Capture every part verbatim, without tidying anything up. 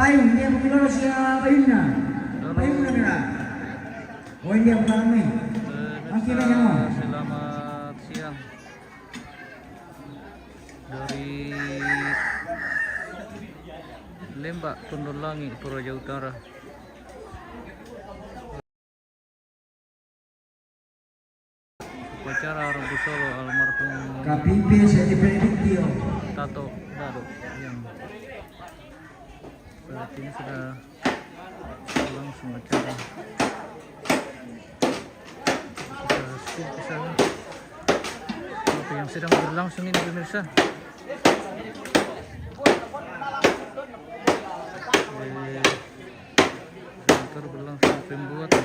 Payung, dia bukti lolo sia payungna. Payungna kena. Oh, dia bukan kami. Pemirsa, selamat siang. Dari Lembak Tondon Langit, Toraja Utara. Upacara Rabu Solo almarhum K P P saya di Benediktio. Tato Dado yang saat ini sudah langsung acara. Kita skip ke sana. Apa yang sedang berlangsung ini, pemirsa? Di kantor berlangsung pembuatan.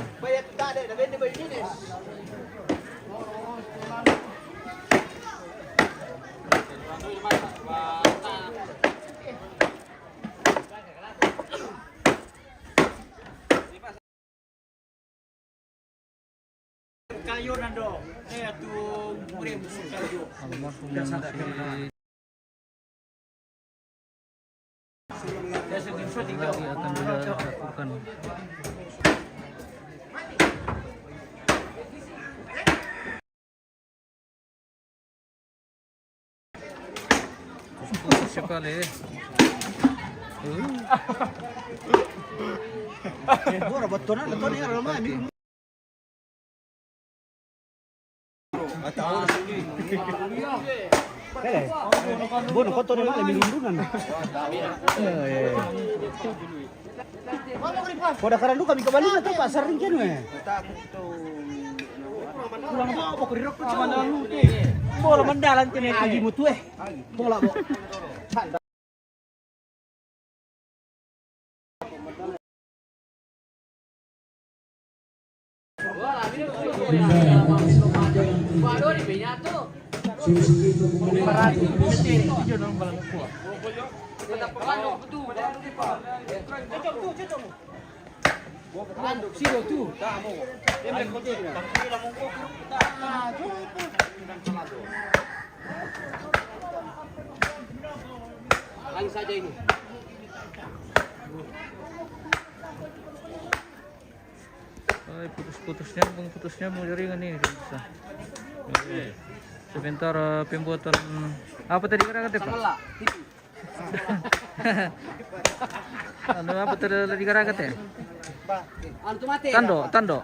Kayo nando, eh, atu mure musuh kayo. Almarhum masih lagi akan dilakukan. Sekali. Eh, ora battonare, battonare, ormai. Eh, buono, quanto ne vale, mi lundunan. Eh, eh. Ko da karandu kami ke Bali na to pasar ring kenu, eh. Pulang bawa ko rirok ko. Bola mandalan kene agi mutu, eh. Bola bo. Saja ini. Ay, putus-putus nyambung, putus nyambung jaringan ini, pemirsa. Sementara pembuatan apa tadi kata-kata, Pak? Anu, apa tadi kata-kata? Tando, tando.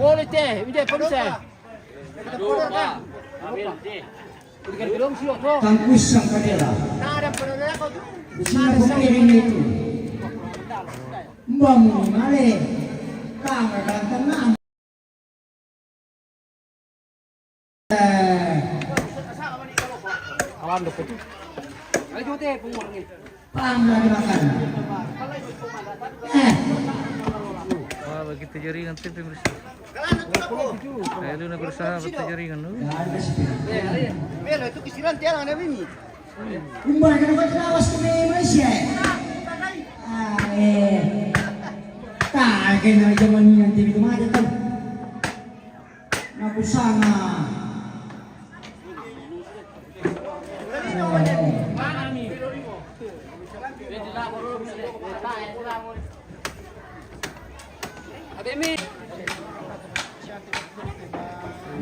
Boleh teh, udah pemirsa. Tangkus sang kadera. Di sini pemiring itu. Mbak Muni Male. Kang, kang, kang. Eh. Kawan dokter. Ayo, teh, pengurangnya. Paham dari makan. Eh. Wah, begitu jaringan tim pemirsa. Saya dulu berusaha begitu jaringan dulu. Bel, itu kisiran tiang ada ini. Umbar kena buat lawas ke Malaysia. Ah, eh. Tak kena zaman ni nanti itu mati tu. Nakusanga.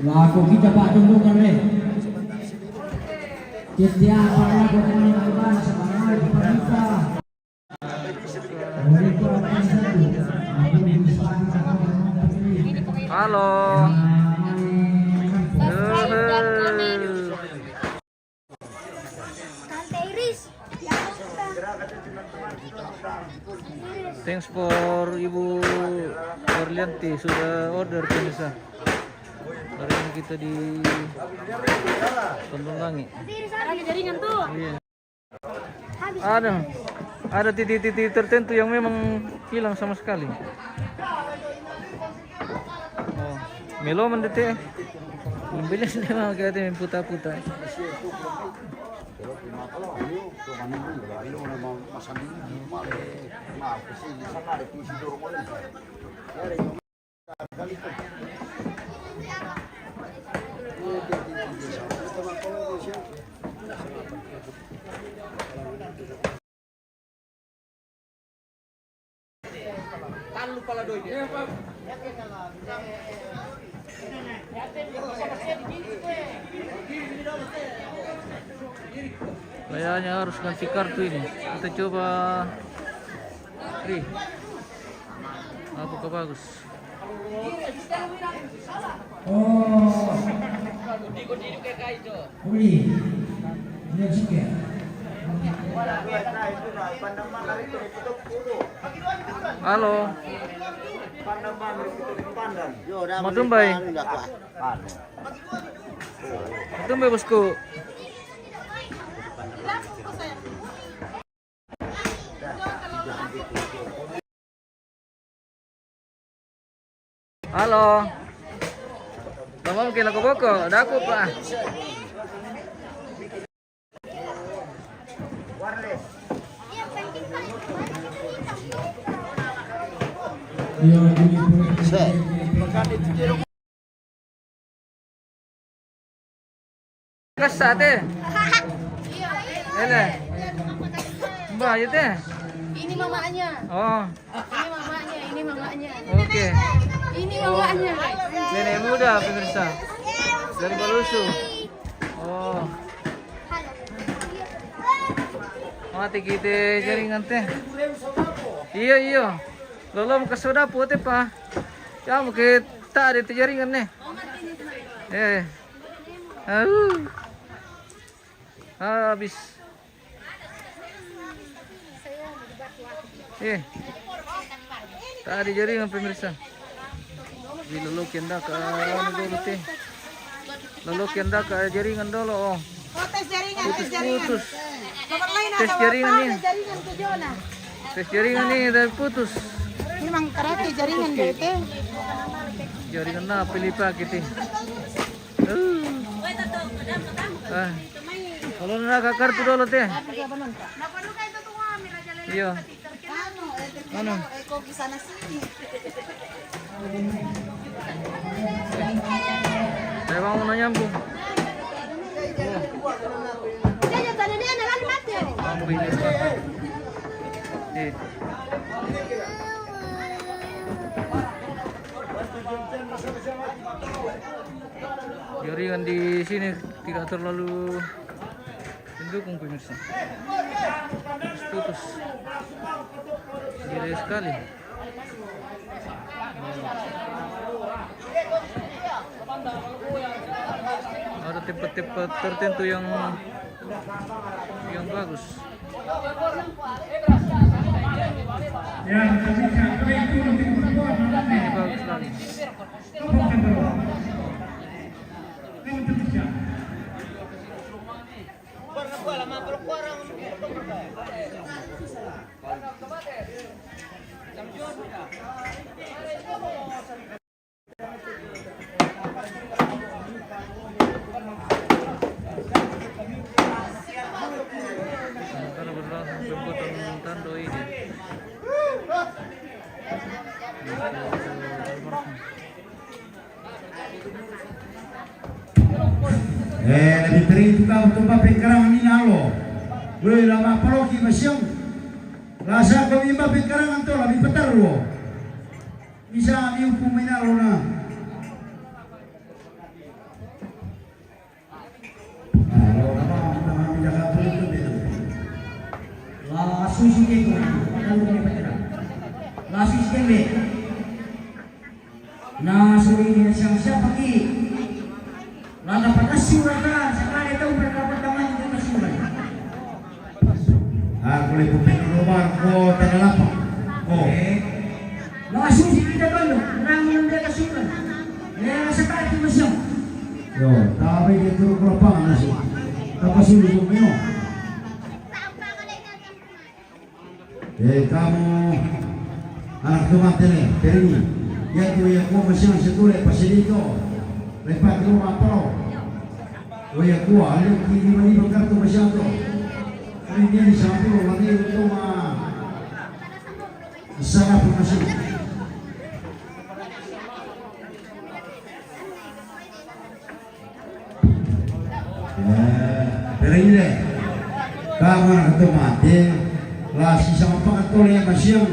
Laku kita, Pak, tunggu kan, eh. Setiap hari aku main main sama kita. Halo. Tante Iris. Thanks for Ibu Orlianti sudah order, pemirsa. Hari ini kita di Tondon Langit. Tante Iris, ada jaringan tuh. Iya. Ada, ada titik-titik tertentu yang memang hilang sama sekali. Oh, melo mendete. Belum bilang dia mau kata putar-putar. Kayaknya harus ganti kartu ini. Kita coba. Ri. Apakah bagus? Oh. Uli. Ini juga. Halo. Matumbai. Matumbai, bosku. Halo. Ngomong ke lako boko, daku pa. Kasa te. Ele. Mbah, ya te. Ini mamanya. Oh. Ini mamanya, ini mamanya. Oke. Ini mamanya. Nenek muda, pemirsa. Dari Balusu. Oh. Mati kita jaringan te. Iya, iya. Lolom ke soda putih, Pak. Ya, mungkin tak ada te jaringan nih. Eh. Aduh. Habis. Eh. Tak ada jaringan, pemirsa. Di lolo kenda ke anu dulu te. Lolo kenda ke jaringan dulu, oh. Oh, tes jaringan, tes jaringan. Putus. Tes jaringan nih. Tes jaringan nih, dari putus. Memang karate jaringan deh, te. Jaringan apa, pilih pakai te. Eh. Ah. Kalau nak kartu dulu te. Iya. Anu. Saya mau nyambung. Nyambung ini. Eh. Jaringan di sini tidak terlalu mendukung, pemirsa. Putus. Gila sekali. Ada tempat-tempat tertentu yang yang bagus. Ini bagus sekali. Sementara berlangsung pembuatan tandu ini. Eh, lebih teri itu kau tumba pengkarang ni nalo. Woi, lama paloki masiang. Rasa kau imba pengkarang anto lebih petar lo. Bisa ni hukum minalo na. Lasu si keko, lalu ni patera. Lasu si kembe. Lasu ini siapa ki? Lada panas si rata, sekali tahu berapa tangan itu masih. Aku le pupin lubar ko tanah lapang. Ko. Eh. Langsung si kita kan, orang yang dia kasih kan. Ya, sekali itu masih. Yo, tapi dia turun ke lapangan masih. Apa sih lu punya? Eh, kamu anak tumatene, perini. Ya tu ya ko masiang setule pasilito. Lepa tu maparo. O ya ko ale ki di mani bakar tu masiang to. Ini dia di samping lagi tu ma. Sana pun masih. Eh, perini. Tama na kato mate. La sisa mapakatole ya masiang.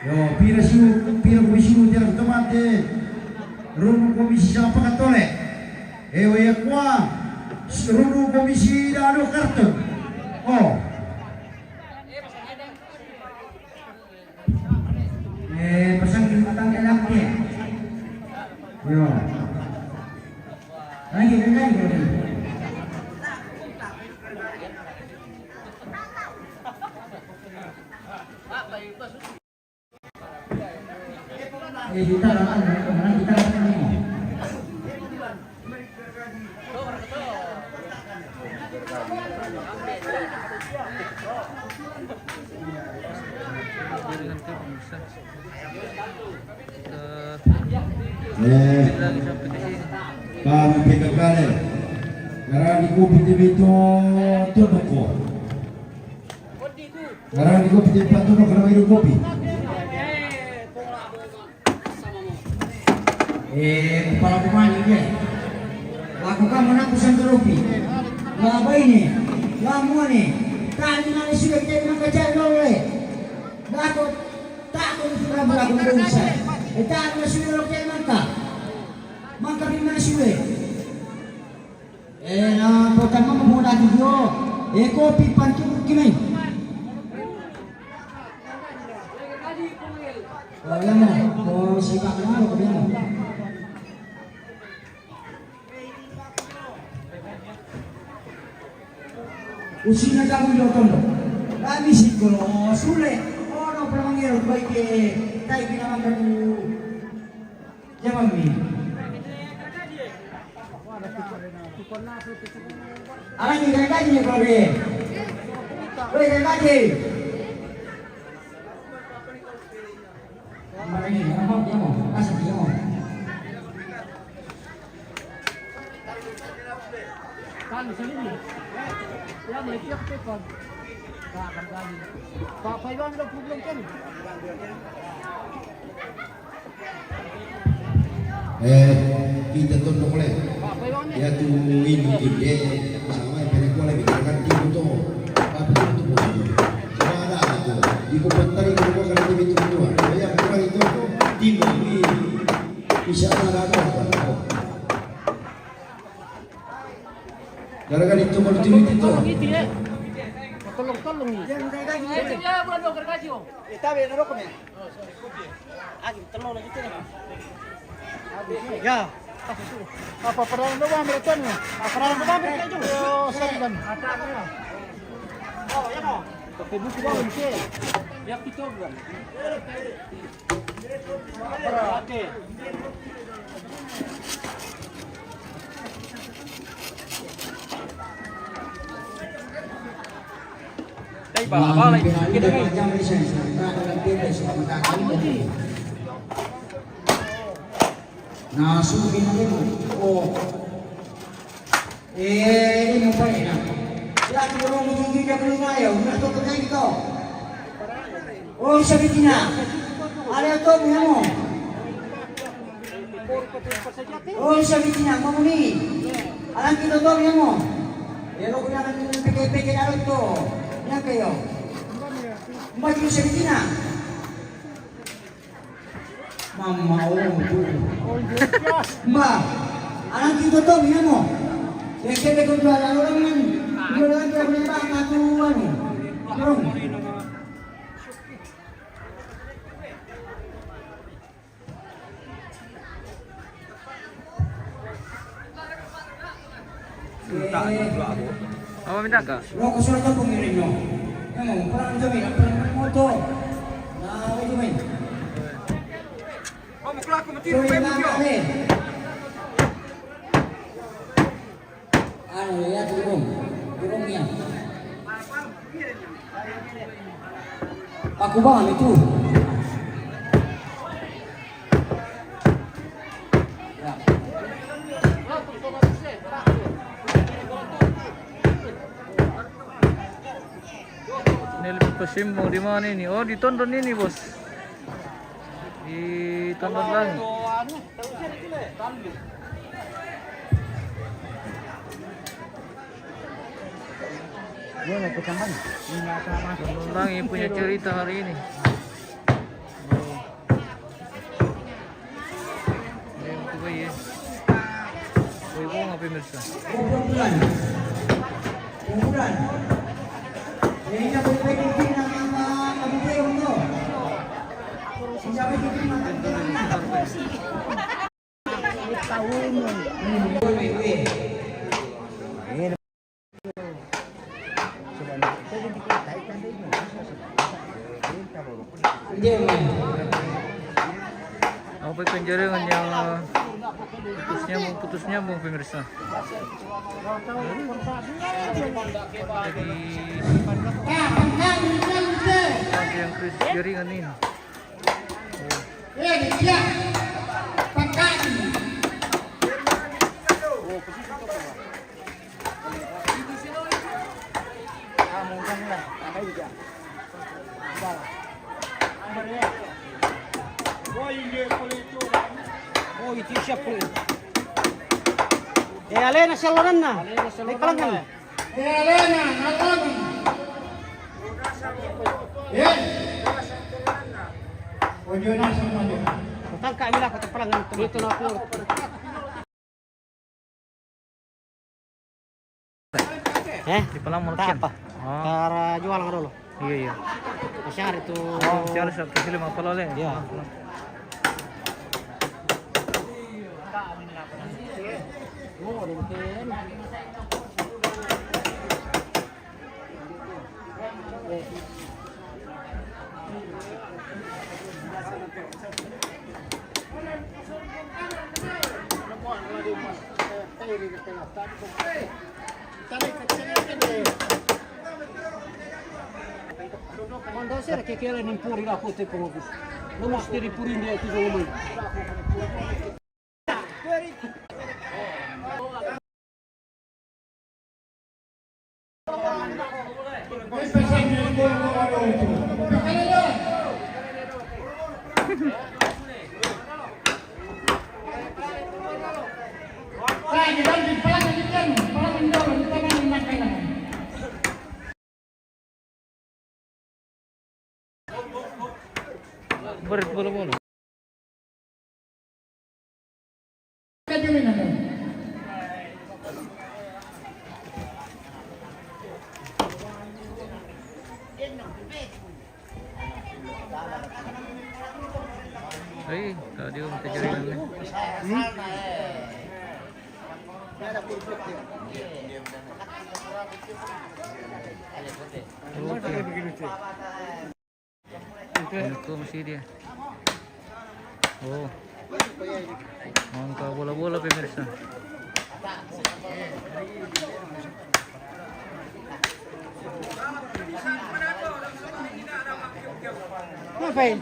Yo, pira su, pira komisi su tiara kato mate. Runu komisi sisa mapakatole. Ewe ya kua, runu komisi da anu karton. Oh. Eh, pasang di matang enak ya. Yo. Lagi, lagi, lagi. Eh, kita, kita, kita. Eh, kami pekakale. Karani kopi te beto toko. Karani kopi te beto toko, karani kopi. Eh, kepala pemain ke. Lako kamo naku santurupi. La baine, la muane. Tadi nani sudah kita mangka cari lole. Lako tak ko sudah berlaku bisa. Eh, tak ko sudah lo ke mangka. Mangka pi mana sudah. Eh, na kota mama mo dati dio. Eh, kopi pantu kimai. Oh, ya mo. Oh, sipa ko mo, ko mo. Usina jamu yo tondo. Kami sikolo sule. Oh, no pernah manggil baik, eh, tai pina mangka tu. Jamu mi. Ala ni kaya kaji ni, Pak Be. Woi, kaya kaji. Mana ni? Apa dia mau? Kasih dia mau. Kan sini. Ya, mai tiap tekan. Tak akan kaji. Pak Paiwan ada problem kan? Eh, kita tondo kole. Ya tu ini kinde sama yang pene kole kita kan tim to. Tapi itu tu. Coba ada tu. Di komentar itu gua kan tim itu dua. Ya, kurang itu tim ini. Bisa ada apa? Gara-gara itu mau tim itu to. Tolong, tolong. Ya, bukan dokter kaji, Om. Eh, tapi ada rokok ya? Ya. Apa perang doang mereka nih? Apa perang doang mereka itu? Oh, sorry, Bang. Oh, ya, mau. Pakai buku doang, sih. Ya, kita, Bang. Oke. Dai bala-bala itu kita ni. Nah, sudah ini. Oh. Eh, ini apa ini? Ya, turun gigi dia belum ayo, nggak tahu kerja gitu. Oh, sabitina. Ada tuh, ya, mau. Oh, sabitina, mau ni. Alang kita to, ya mo. Ya, lo kuna kan peke-peke dalo to. Ya, kayo. Mbak, yung sabitina. Mama, oh, tu. Mbak, alang kita to, ya mo. Ya, kita ko dua lalu kan. Dua lalu kan, dua lalu kan, aku, anu. Dorong. Apa minta ka? Lo ko surat ko pengirim no. Emang perang jami, perang moto. Nah, itu main. Oh, mukul aku mati. Sorry, rumah nah, dia. Nih. Anu ya, turun. Turun ya. Aku bangun itu. Ya. Ini lebih pesimbo di mana ini? Oh, di Tondon ini, Bos. Di Tondon Langit. Anu, tahu saya kira. Tandu. Ini punya cerita hari ini. Oh. Ini itu bayi, ya. Bayi, bayi, apa yang bisa? Kumpulan. Kumpulan. Ini apa yang bikin nama, nama dia, Bang? Ini apa yang bikin nama? Apa yang jadi yang putus nyambung, putus nyambung, pemirsa? Jadi, ada yang krisis jaringan ini. Eh, alena sallonanna. Alena sallonanna. Dai palangngana. Eh, alena, alena. Eh. Ojo nasang maju. Tangka' mi lako tu palangngana tu. Itu na aku. Eh? Di palang mau apa? Oh. Tara jual dulu. Iya, iya. Masih hari tu. Oh, masih hari Sabtu, sila mau apa, Lale? Iya. Quando sera che chiede in puri la foto e come. Non mi stiri puri in via, tu sono mai. Berat bola-bola. Hei, tadi om terjadi. Hmm? Oke. Itu masih dia. Oh. Angka bola-bola, pemirsa. Ngapain?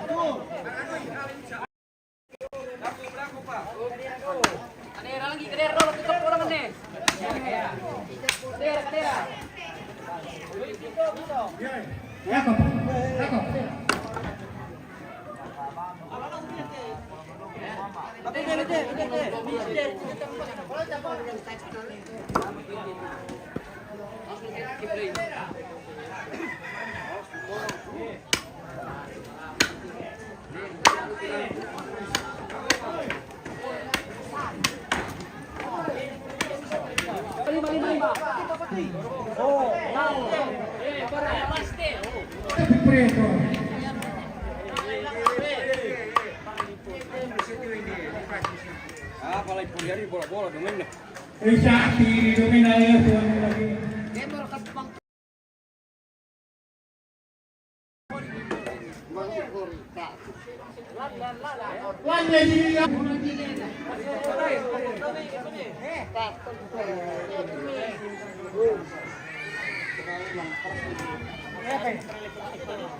Ah, pala i puriari bola-bola domenna. Ei, sa' tiri domenna, eh, tuan lagi.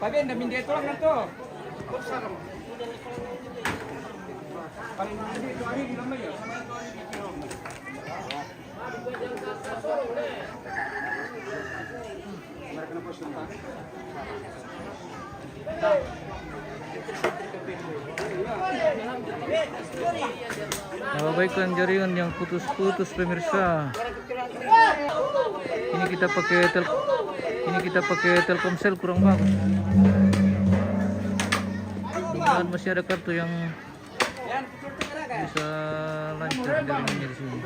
Pabenda mindia tulang na to. Paling mindia tu hari di lama ya. Kalau baik kan jaringan yang putus-putus, pemirsa. Ini kita pakai tel-, Ini kita pakai Telkomsel kurang bagus. Mudah-mudahan masih ada kartu yang bisa lancar jaringannya di sini.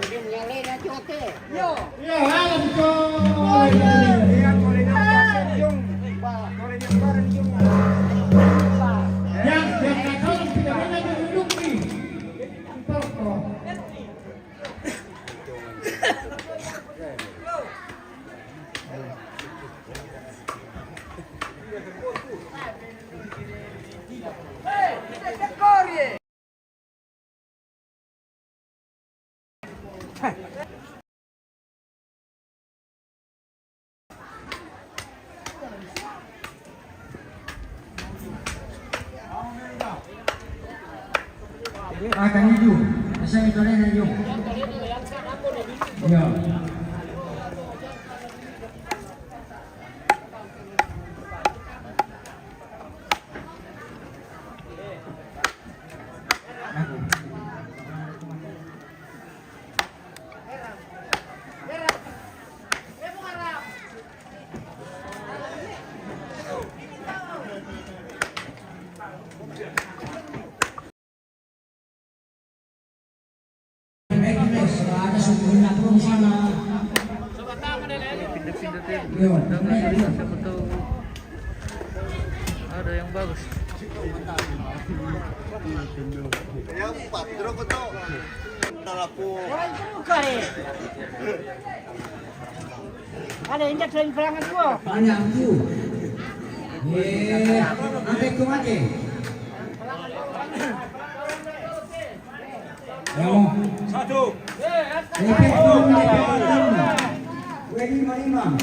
Akan itu, saya itu ada yang. Ya. Pindah-pindah tim. Siapa tahu ada yang bagus. Yang empat, berapa tuh? Ntar aku. Ada injak selain perangan gua. Banyak tu. Eh, sampai tu mati. Satu. Lima, lima.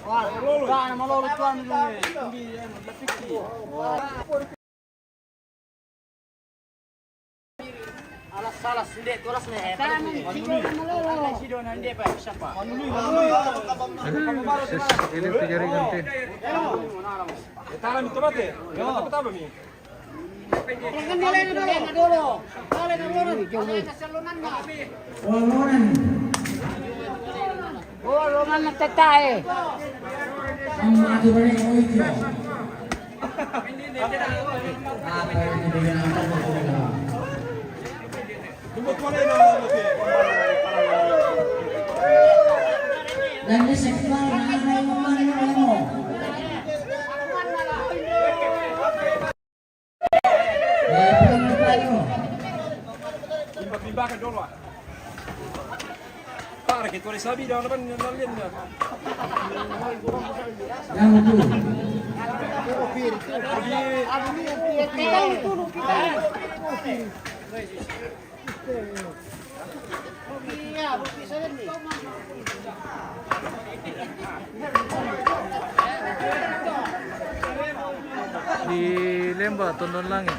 Wah, wah, nama lolo tuan dulu ni. Tinggi, eh, lebih tinggi. Wah. Alas, alas, ndek, tu alas ni. Tangan, tangan, tangan, tangan. Aduh, sis, ini tu jaringan tu. Tangan itu mati. Jangan takut apa ni? Jangan dulu, dulu. Dulu, dulu. Dulu, dulu. Oh, lo mana tetae? Amma tu balik, oh, itu. Apa yang dia bilang? Dan dia sekali, nah, nah, nah, nah, nah. Imba-, imbakan dolo, ah. Tara ke tulis abi dalam depan nalian dah. Yang itu. Di Lemba, Tondon Langit.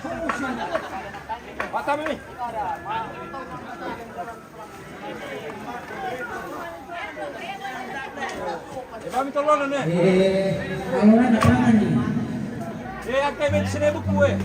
Mata ini. Eh, kami tolong ni. Eh, kalau nak datang ni. Eh, angkai main sini buku, eh.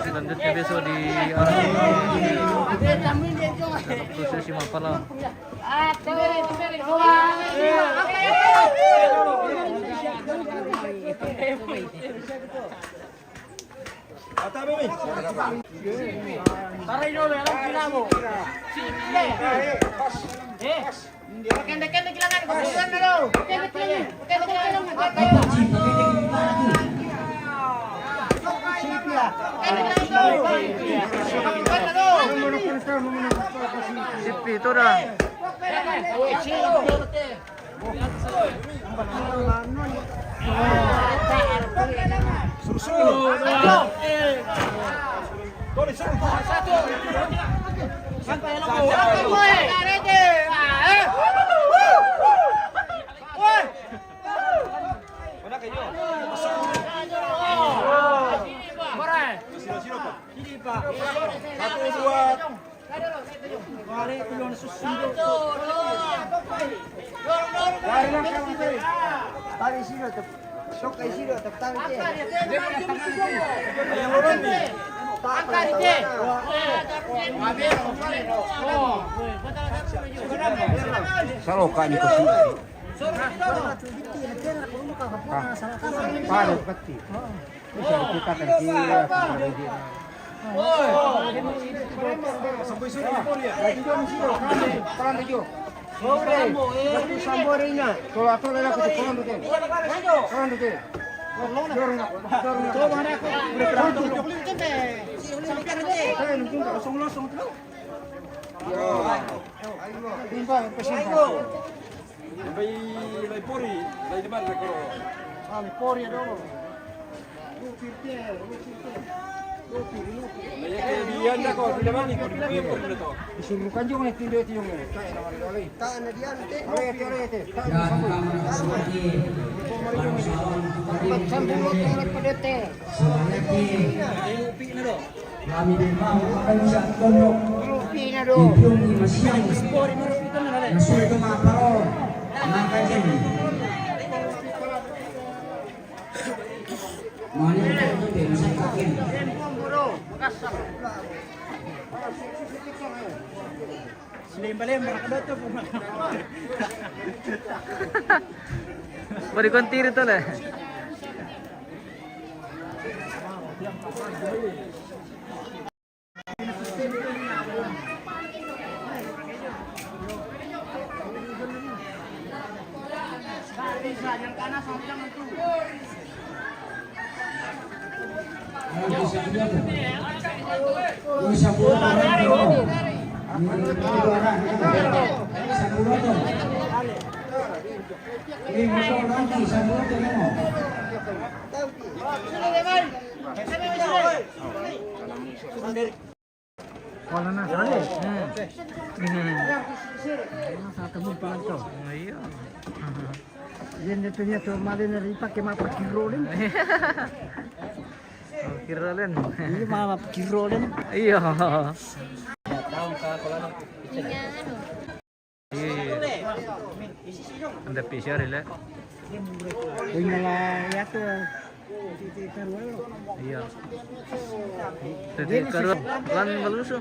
Selanjutnya besok di Arab Khusus Simapala. Tarai dulu, ya, lagi lagi. Eh, eh. Pendek-pendek, jangan. Pendek-pendek, jangan. Sipi, itu dah. Suruh, suruh. Tony, suruh. Sampai lo. Woi. Mana kayu? Tarik sini, tep-, sok ke sini, tep-, tarik ke. Salo kak ni kasi. Padat kati. Bisa kita kan dia. Kalau atau lelaki itu, kalau tu. Kalau tu. Dorong, dorong. Saya nunggu tak kosong-kosong tu. Ayo. Ayo. Lai, lai pori, lai depan, lai koro. Ah, lai pori dulu. Lai ake di anda ko, di depan ni ko, di depan ni ko. Disuruh kanjung ni, tindu itu yung ni. Tak ada dia nanti. Oleh, oleh, oleh. Dan kamu semua di bangsawan, sambil lo tolak pedete. Semuanya di Kami di bawah akan bisa gondok. Di biong di masiang. Nasuai ke maparo. Maka jadi. Mani kita masih kakin. Lemba-lemba, kada tu pun. Bari kontiri tu lah. Wala na, sali. Hmm. Hmm. Sa tamo pa to. Ayo. Yan, ito niya, to, mali na rin pa, kaya mapakirolin. Oh, kirolin. Hindi, mapakirolin. Iyo. Iya, iya. Anda P C R ile. Uy, mga yato. Iya. Jadi karuan lan maluso.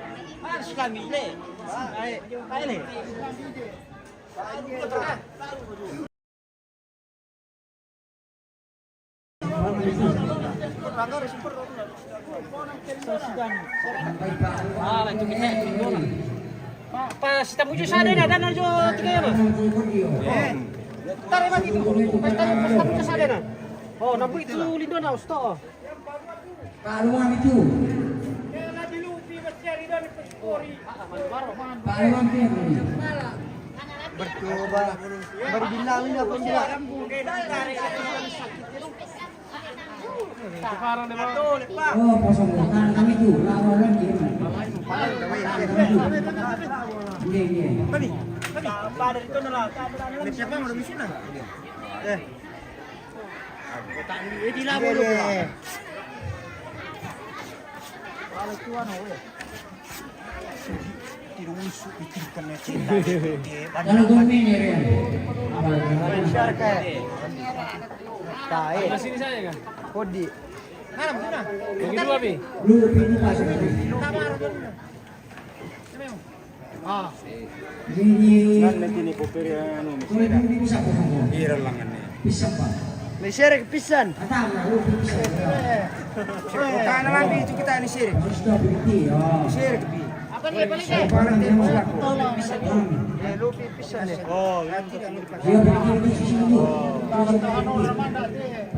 Pas tamu jo sadena, dan jo tiga ya, Bang. Tarik lagi tu. Pas tamu, pas tamu jo sadena. Oh, nampu itu lindona, Ustaz. Paluan itu. Paluan itu. Bercoba. Baru bilang ini apa enggak? Oh, kosong. Nah, kami itu. Lawan lagi. Iya, iya. Siapa yang udah musuh lah? Eh. Kalau tuan, oh, eh. Tidak usuk pikirkan ya, cinta. Kalau gomine, Ren. Apa? Tae. Sini saja kan? Kodi. Mana, mana? Bagi dua, Pi. Lu pintu masuk. Ah. Ini. Nan nanti ni kopir anu. Kau ini bisa apa? Ira langan ni. Bisa apa? Mai sere ke pisan. Atau lu bisa. Kota na lambi itu kita ni sere. Harus dah berhenti ya. Sere ke pi. Apa ni, apa ni? Apa ni? Eh, lu pi pisan ni. Oh, iya, berhenti di sini.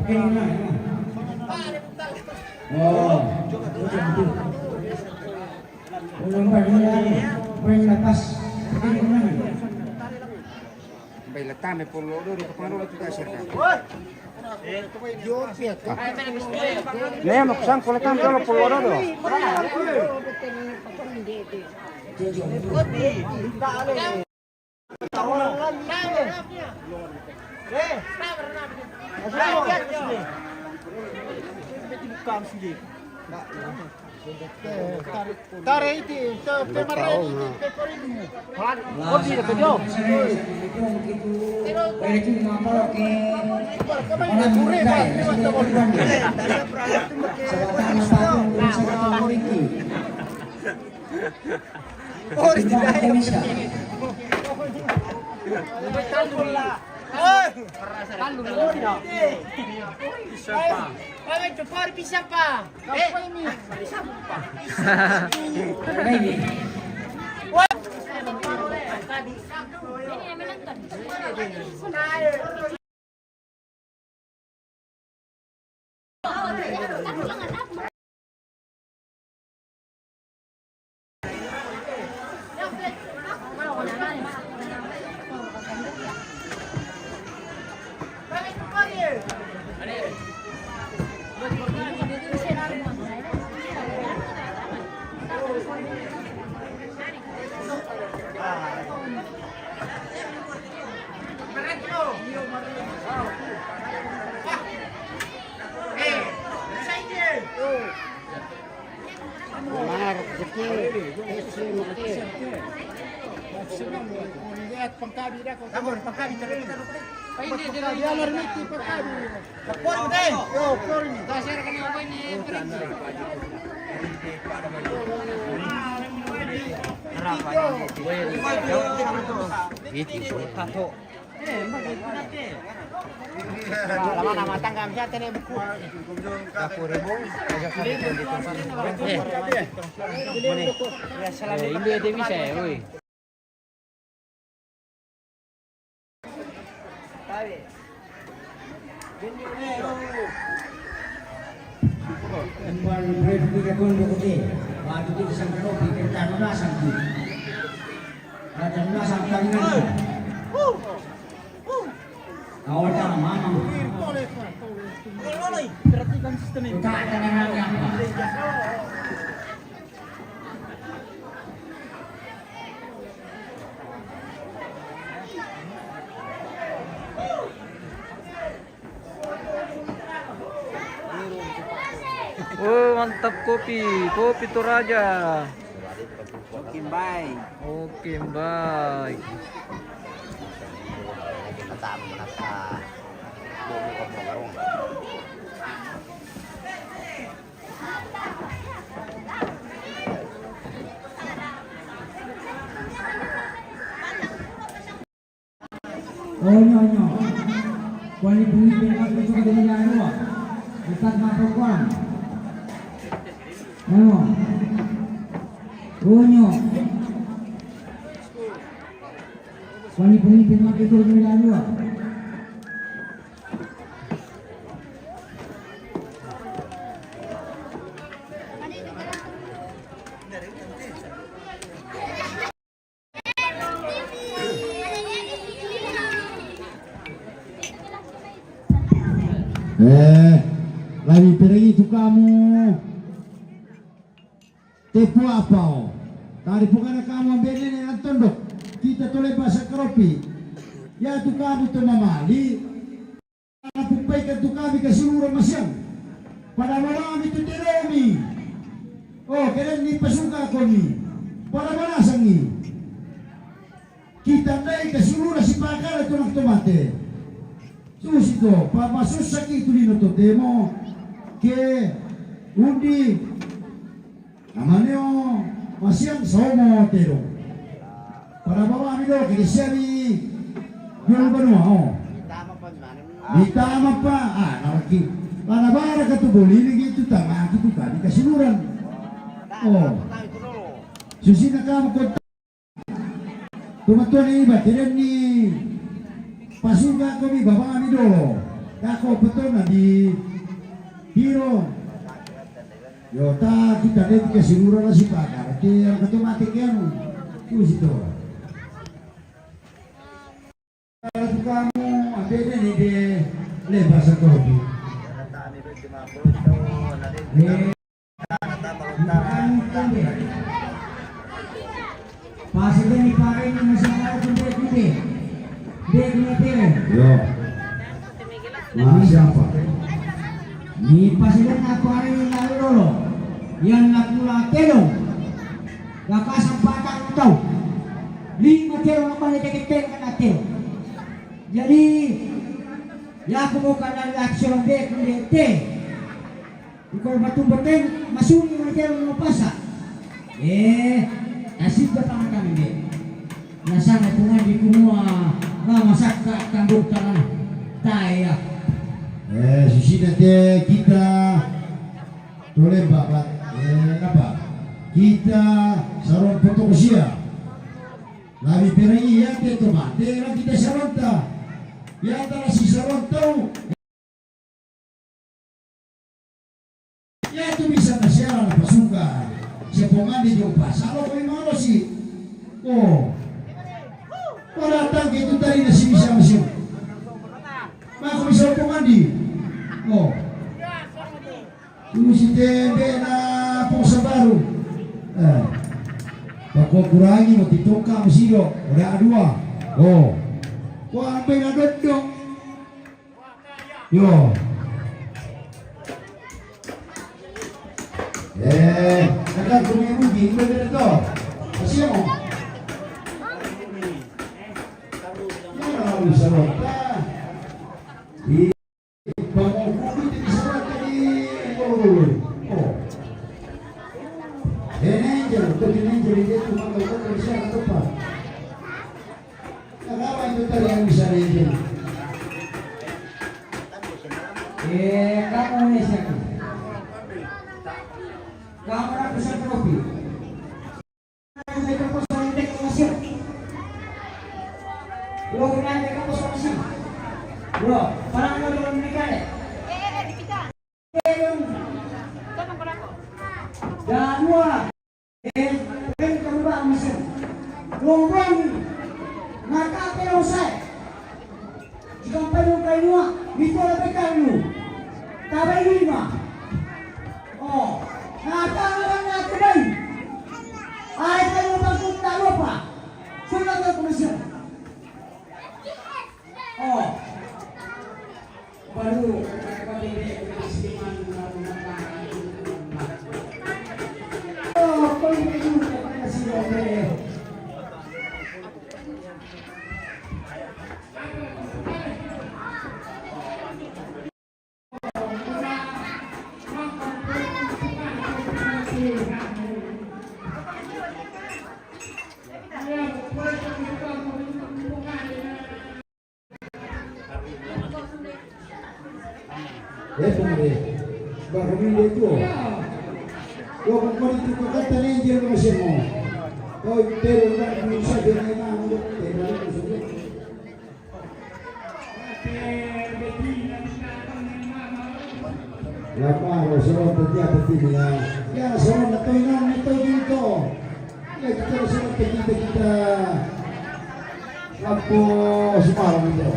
Ini. Oh. Ulang balik, balik lepas. Bai la tame polo do, di kapang do la tuta sirka. Ne, mo kusang polo tam polo do. Tare iti, so, pemareni, pekorini. Hobi ko jo. Ore, ore, ore. Ore, ore. Oi! Oi, cepet bisa, Pak. Eh, Emang brave kita kondo kote. Waktu kita sangka kopi, kita nuna sangki. Kita nuna sangka nuna. Awal dah mamang. Perhatikan sistem ini. Kita akan menang apa? Oh, mantap kopi, kopi Toraja. Oke, bye. Oke, bye. Onyo, onyo. Kuali bumi tengok itu ke dunia dua. Dekat mata kuan. Onyo. Onyo. Kuali bumi tengok itu ke dunia dua. Eh, lagi pergi tu kamu. Tepu apa o? Tadi pukana kamu ambene ne antondok. Kita tole bahasa keropi. Ya tu kamu tu mamali. Ana pupai ka tu kami ka siura masiang. Pada malami tu teromi. Oh, keren ni pasuka koni. Pada manasangi. Kita dai ka siura sipakara tu nak tomate. Susi to, pa masusaki tu lino to temo. Ke undi. Namanya o, masiang somo tero. Para bawa mi do, kiri siami. Dulu banua o. Mitama pa, ah, nawaki. Para bara ka tu bolili gitu, tama gitu, tadi kasiluran. Oh. Susi na kamu kota. Tumatuan ni ba, keren ni. Pasuka ko mi baba mi do. Kako petona di hiro. Yo, ta kita de ke sinura la sipaka. Te yang ketu mati kenu. Kusi to. Kalau kamu ambil ni de lepas satu. Eh. Pasi de ni pare ni masih ada tu de tu de. De tu de. Yo. Nah, siapa? Ni pasi de na pare ni lalu dulu. Iyan na kula telo. Nakasang patang tau. Lima telo na pale teke telo na telo. Jadi, ya aku mau kana reaction be ku de te. Ukol batu beten, masuni na telo na pasa. Eh, asik da pangatang de. Nasana tungan di kumua, na masaka tanduk tangan. Taya. Eh, sisi na te kita. Tole baba, eh, apa? Kita saron foto ko sia. Labi perangi ya te to mate, la kita saronta. Ya tala si saronta. Ya tu bisa na siara na pasuka. Sia pomandi jo pasalo ko imalo si. Oh. Ko datang ke itu tadi na si bisa masih. Mako bisa pomandi. Oh. Tusi tembe na posa baru. Eh. Pako kurangi mo titoka masido. Oda dua. Oh. Ko ambe na doddo. Yo. Eh, kadang kumi rugi, ibe beda to. Kasihan mo. Ya, bisa lo. Di Bang, oh, itu bisa banget jadi, oh, oh, oh. Eh, Angel, kau di Angel, dia cuma kau kau bisa apa? Kenapa itu tadi yang bisa Angel? Eh, kamu ini siapa? Kamu nak pesan kopi? Danua, eh, ben karuba masih. Lombong, maka pelong saya. Jika payung kainua, mitola pe kainu. Tabai lima. Oh, na tanga na tubai. Ai kainu bangkut tak lupa. Sudah tu kumasir. Oh. Baru, oh, kau ini juga kasih. Eh, pare. Ba kami dia tu. Wa ko ko tu ko kata ni dia mo semo. Ko pero na ni sa de na na mo te na ko so. La paro, se lo peti a peti mia. Ya, se lo na to ina, na to ina to. Ya, kita se lo peti kita. Apo, semua orang itu.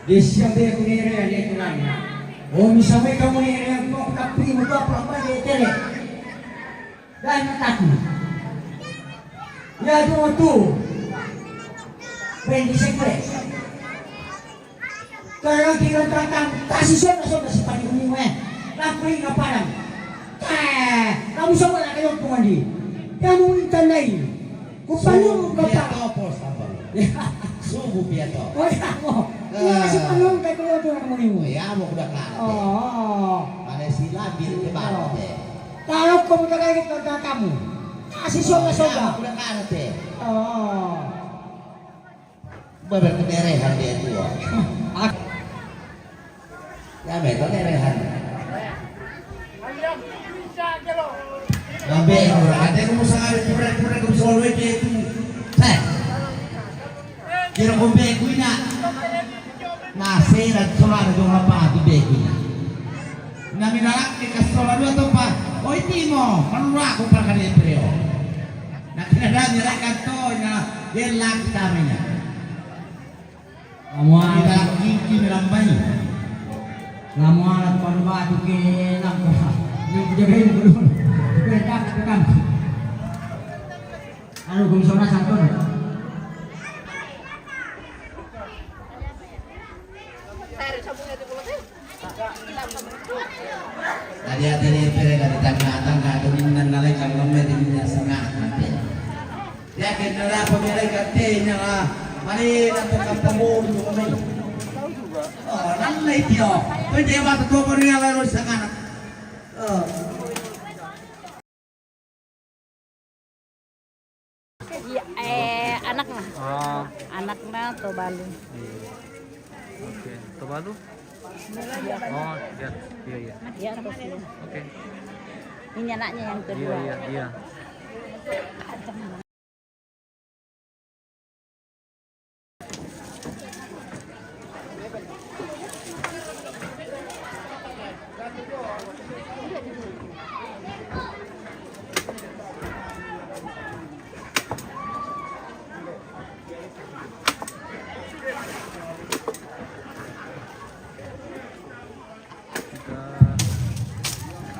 Desi ambe kunere ale kunana. O misamai kamu nere ko tapi mo apa apa de tele. Dai mataku. Ya tu tu. Bendi sekre. Kalau kita tantang kasi sona sona sepati kumi we. Lapri na padang. Eh, kamu sama nak kayo pungandi. Kamu intan dai. Ku panung ka pa. Subu piato, pos, tambal. Subu piato. Oh, iya mo. Iya, kasi panung kay kuya to na kamo nimo. Iya mo kuda ka. Oo. Pare sila bil ke baro te. Talo ko mo tagay ka kamu. Kasi soga soga. Iya mo kuda ka te. Oo. Babar ke merehan dia tuo. Ak- Ya, me to nerehan. Ambe, ora, ate ko mo sangare pura, pura ko solo e tu. Eh. Kira ko be kuina. Na sera sora do apa tu be kuina. Na mi na ke ka sora do to pa. Oi timo, manura ko para kare preo. Na kira da ni rai kanto na. Dia laki kami ni. Lamu ala kiki melambai. Lamu ala tuan batu ke lampu. Yang jagain dulu. Kita tak tekan. Anu, komisioner satu. Tadi ada ni pere dari tangga-tangga tu minnan nalai kalau mesti minyak setengah. Dia kena lah pemilik katanya lah. Mari nak tukang pembunuh kami. Oh, nanti dia. Kau dia mata kau pernah lalu sangat. Oh. Iya, eh, anaknya. Oh. Anaknya Tobalu. Iya. Oke, Tobalu? Oh, iya, iya, iya. Iya, terus iya. Oke. Ini anaknya yang kedua. Iya, iya, iya.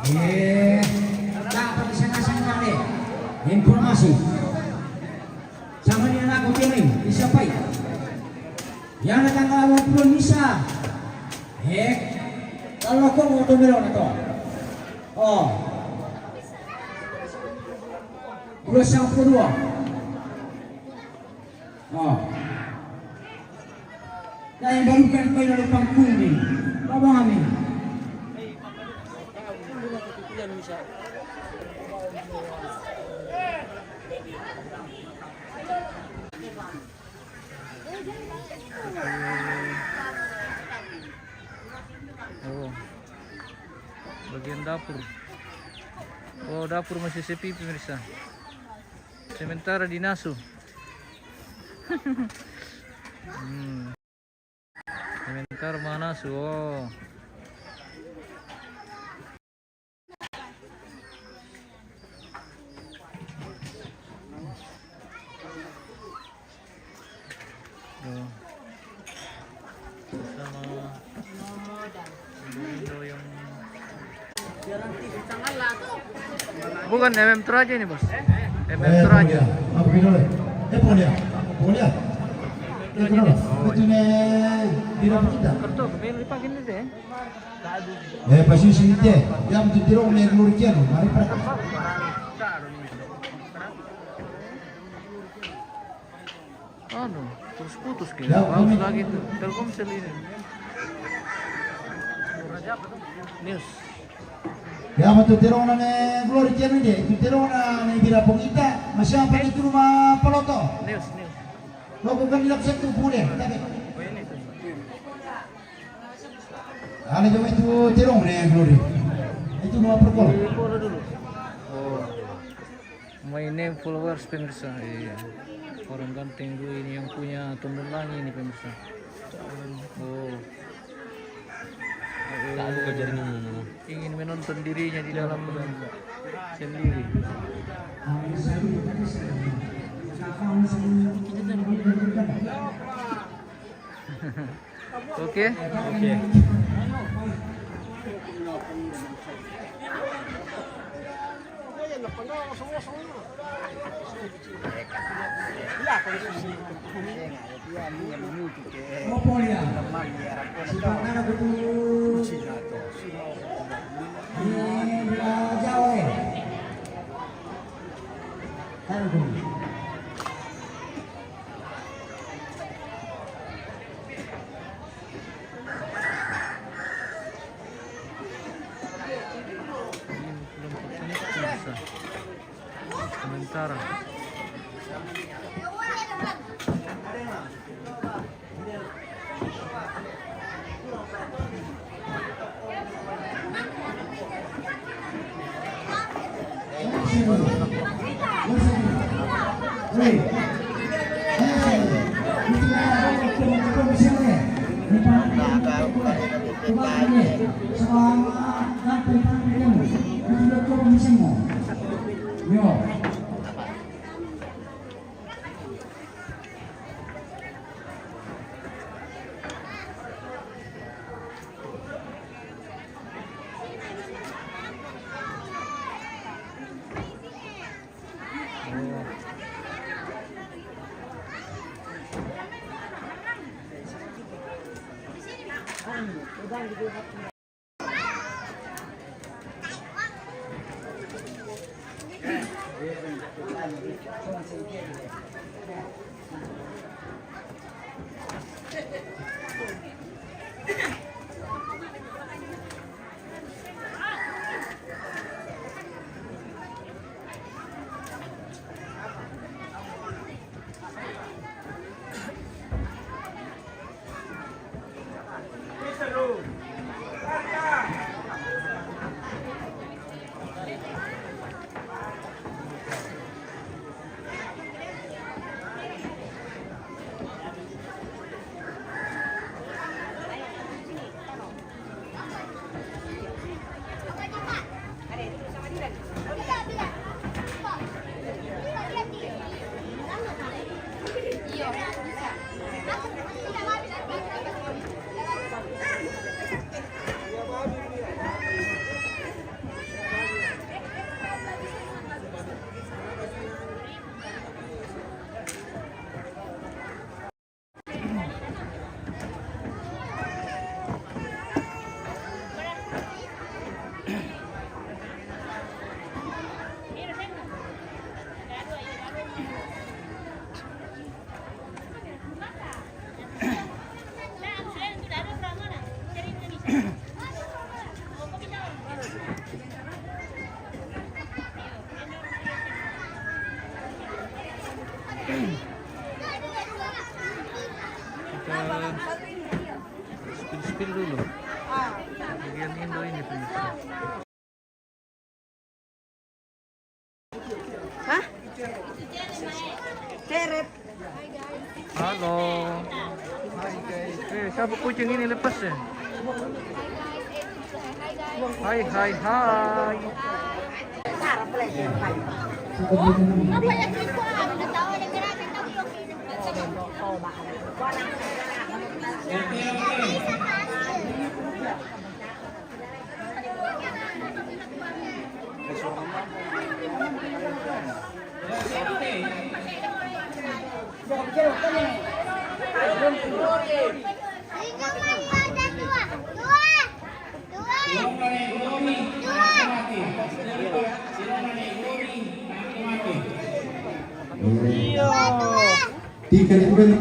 Eh, dapat di sana sana deh. Informasi. Sama ni anak ko kini, isa pa. Yana tanggal dua puluh misa. Eh, kalau ko mau tu melo na to. Oh. Dua puluh dua. Oh. Dai barukan ko ina lupang kuning. Babang amin. Oh. Bagian dapur. Oh, dapur masih sepi, pemirsa. Sementara di nasu. Hmm. Sementara mana su? Oh. Tuh. Sama Indo yang Bukan M M Toraja ini, Bos. M M Toraja. Apa kita? Eh, boleh. Boleh. Eh, kenapa? Itu nih, tidak kita. Kerto, main lipat gini deh. Eh, pasi sini deh. Yang penting tidak, mulai keluar kian, mari, Pak. Anu, terus putus kayaknya. Ya, paus lagi tuh. Telkomsel ini. News. Ya, matu terong nane Glory Channel je. Itu terong nane bila pengita. Masih apa itu rumah peloto? News, news. Lo bukan di lapsek tuh boleh, tapi. Ada cuma itu terong nane Glory. Itu rumah perkol. Dulu. Oh. My name followers, pemirsa. Iya. Orang ganteng dulu ini yang punya Tondon Langi ini, pemirsa. Oh. Lalu ke jaringan ini. Ingin menonton dirinya di dalam sendiri. Oke. Oke. Sementara. Kita spill-spill dulu. Bagian Indo ini pemirsa. Hah? Teret. Halo. Eh, siapa kucing ini lepas ya? Hai, hai, hai. Tiga ribu kan?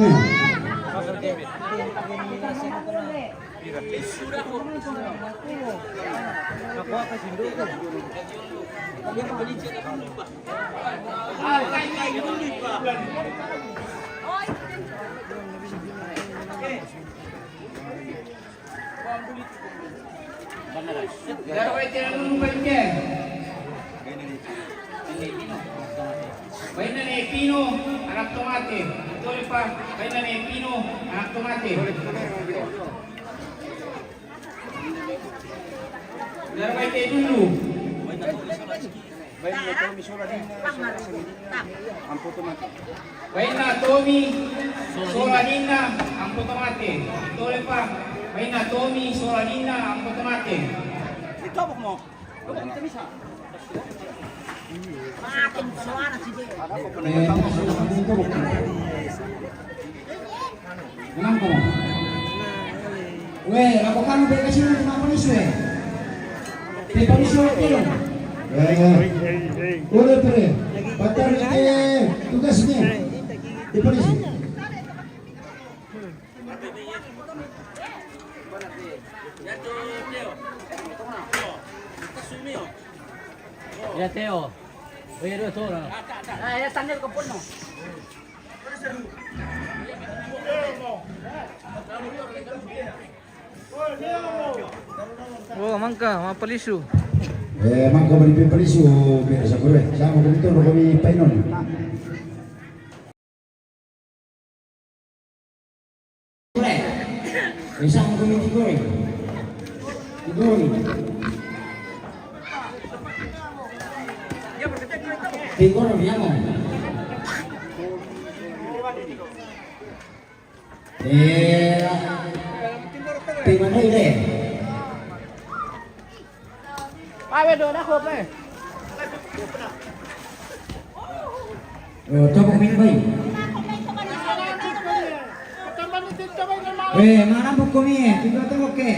Baina ne Pino, anak tomate. Antole pa, baina ne Pino, anak tomate. Dara baite dulu. Baina Tomi sola dinna, ampo tomate. Baina Tomi sola dinna, ampo tomate. Antole pa, baina Tomi sola dinna, ampo tomate. Itobok mo. Makin suara si dia. Kenapa? Weh, lakukan B K sini cuma polisi, weh. Di polisi, weh, kilo. Eh, udah, pre. Batal, eh, tugasnya. Di polisi. Ya, Teo. Oye, dua tora. Ah, ya, tanda ke pono. Oh, mangka, mapalisu. Eh, mangka bali palisu, biasa kore. Sama kami tu, kami painon. Boleh. Bisa kami tigoi. Tigoi. Tigoi, biamo. Eh, prima noi re. Vai, vedo, da come? Eh, dopo quindi vai. Eh, mana buku ni? Tinggal tengok ke.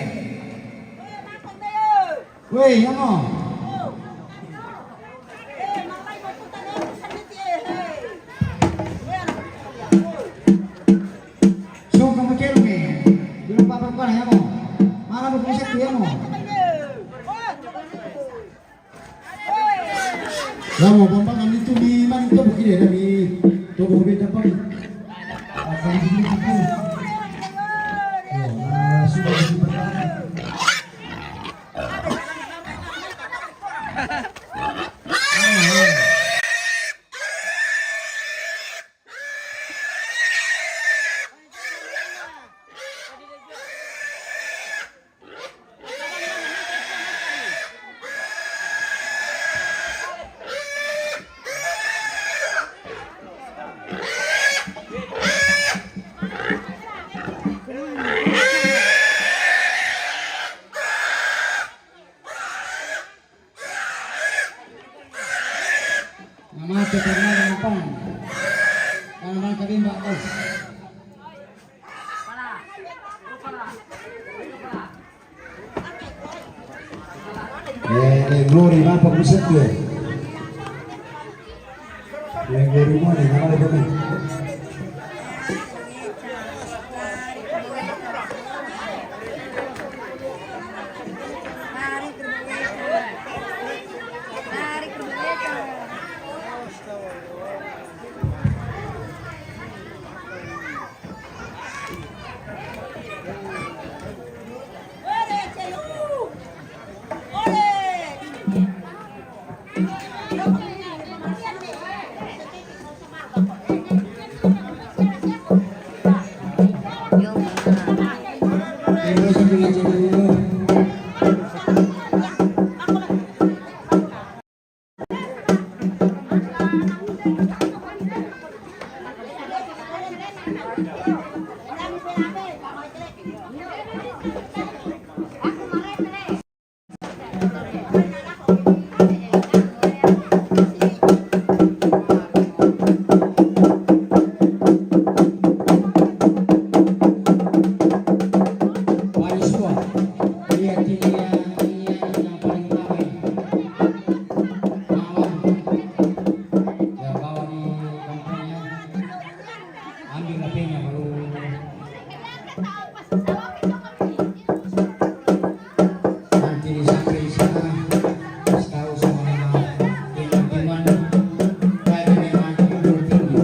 Weh, ya mo. Sungguh macam ni. Belum apa-apa, ya mo. Mana buku ni, ya mo. Ramo, bamba kami tu mi mani tu bukire kami tu bukire dapat. Apa ni tu? Oh, ah, sudah dipertahan. Namate karena gampang. Karena gampang kabimba, guys. Eh, eh, Glory, va per un secchio. Eh, Glory, muore, ma vale per me. Ambil H P-nya baru. Nanti di sampai sana, kasih tahu sama teman-teman, kayak memang dulu tinggi.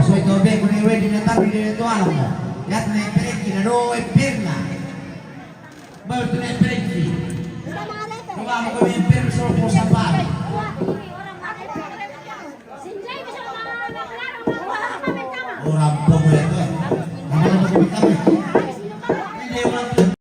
Soito be, kone wedi na tanu de to alamo. Yat na pereki na do e perna. Baru tu na pereki. Coba mo ko be perna solo po sapar. Orang po mo to. Nama mo ko be. Inde orang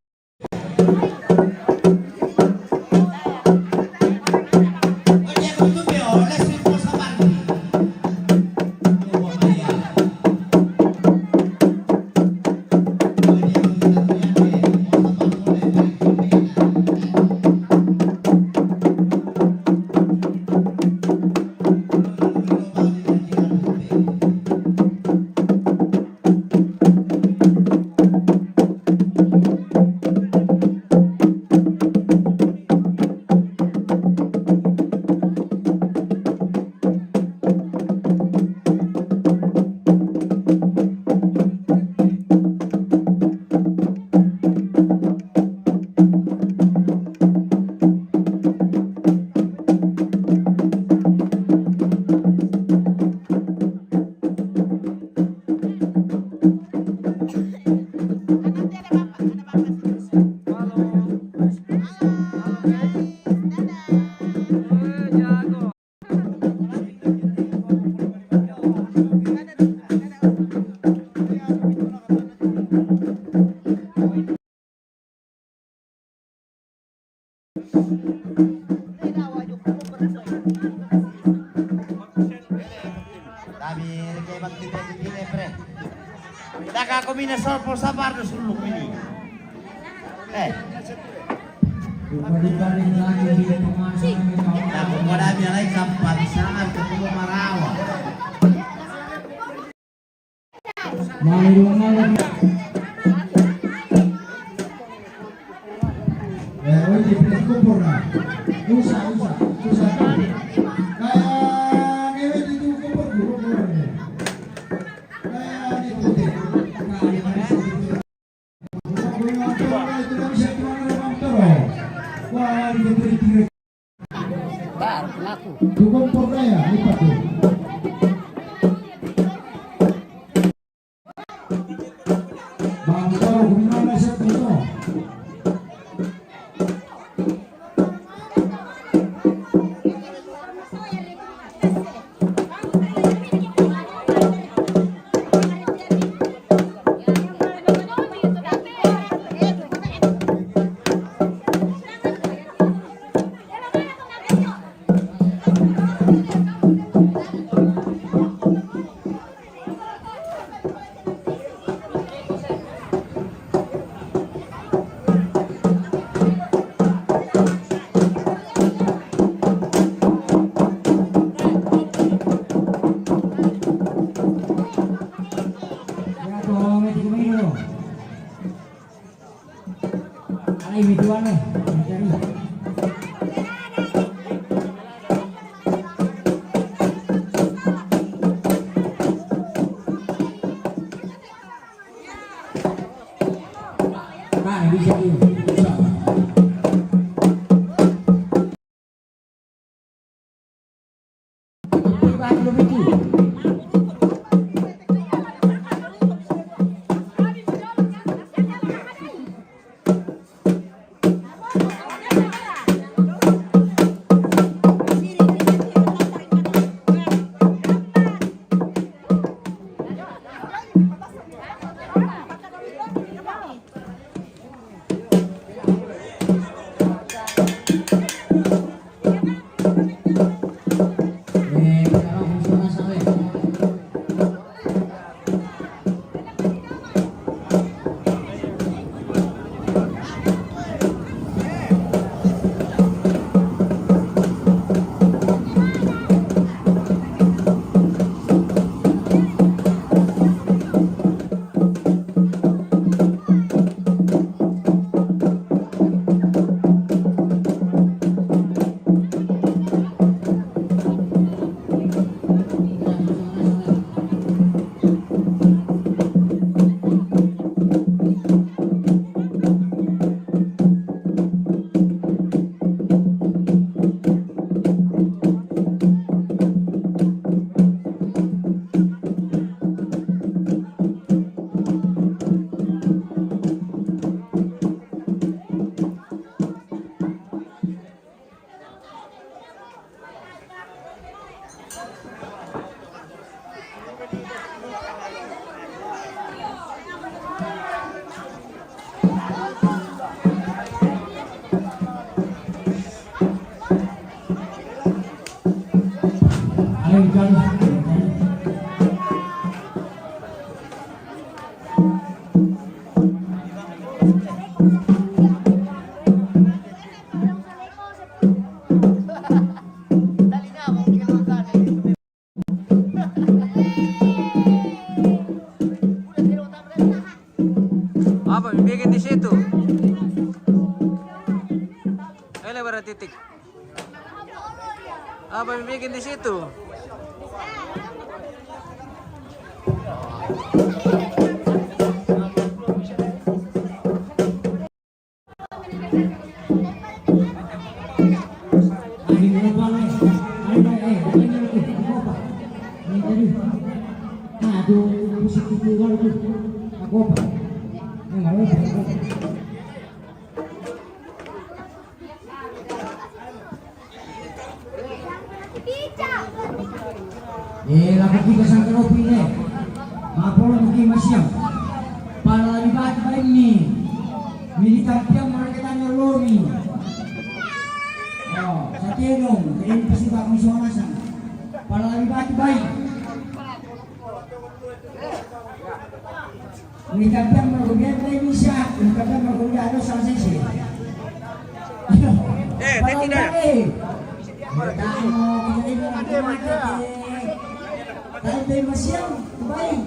Tapi reke bakti pe di pile pre. Daga ko mina sol po sabar do suluk ini. Eh. Aku modami alai kampan sangat ketemu marawa. Malu, malu. Eh, oye, pero tú por nada. Usa, usa, usa. Kaya, kaya di tu ko por dulu ko. Kaya di tu te. Kaya di tu te. Wah, di tu te. Bar, pelaku. Dukung Portaya, lipat tuh. Bang Toro, gimana sih, Toro? Alai mi tuan eh. Nah, bisa tuh. Bisa. Apa mi bikin di situ? Ele bara titik. Apa mi bikin di situ? Eh, la ko kita sangka lopi ne. Mapolo muki masiang. Pala libati bainni. Militampiang mereka tanya lomi. Oh, satenong, keren pasti bak misuang masang. Pala libati bain. Ini kadang mau kemudian saya bisa, ini kadang mau kemudian ada salah sisi. Eh, teh tidak. Tapi masih yang baik.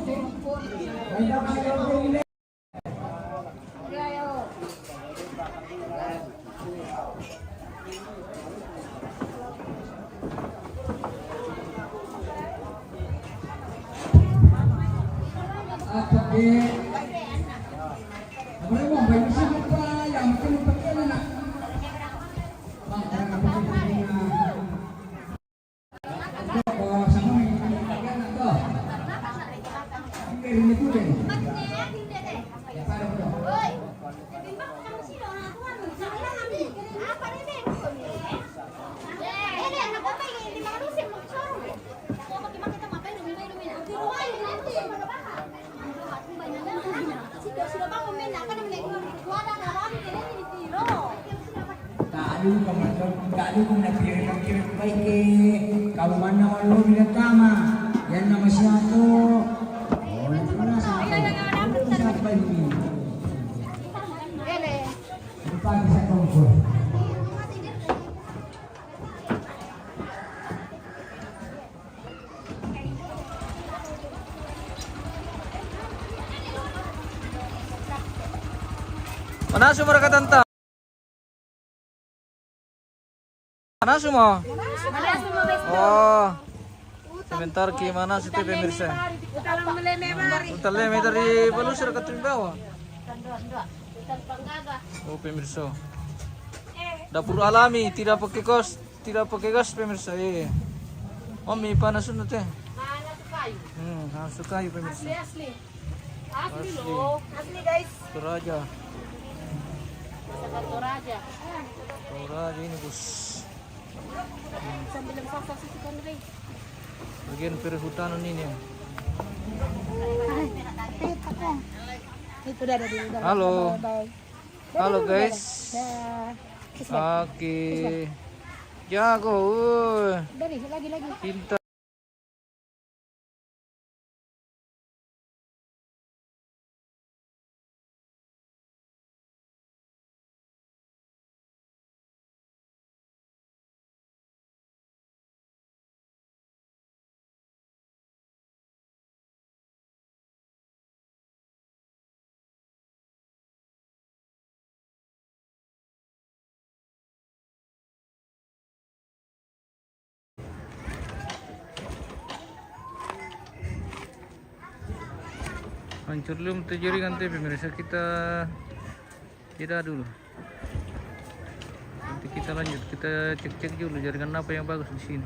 Tadu kamu, tadu kamu na kira-kira baik ke. Kamu mana walau bilang kama. Yang nama siapa? Oh, itu mana siapa? Siapa ini? Lupa bisa kongkol. Mana sumber kata entah? Mana semua? Oh. Sebentar, gimana sih, pemirsa? Utal leme dari Balusir ke Tumbawa. Oh, pemirsa. Dapur alami, tidak pakai gas, tidak pakai gas, pemirsa. Eh. Mami, panas itu teh. Panas sekali. Hmm, panas sekali, pemirsa. Asli, asli. Asli, asli loh. Asli, guys. Toraja. Masakan Toraja. Toraja ini, Bos. Sambil masak sih, kan, Rey. Bagian perhutanan ini ya. Itu udah ada di dalam. Halo. Bye-bye. Dadah. Halo, guys. Dadah. Oke. Jago, uh. Udah nih, lagi, lagi. Pintar. Hancur dulu jaringan, tapi pemirsa, kita jeda dulu. Nanti kita lanjut, kita cek-cek dulu jaringan apa yang bagus di sini.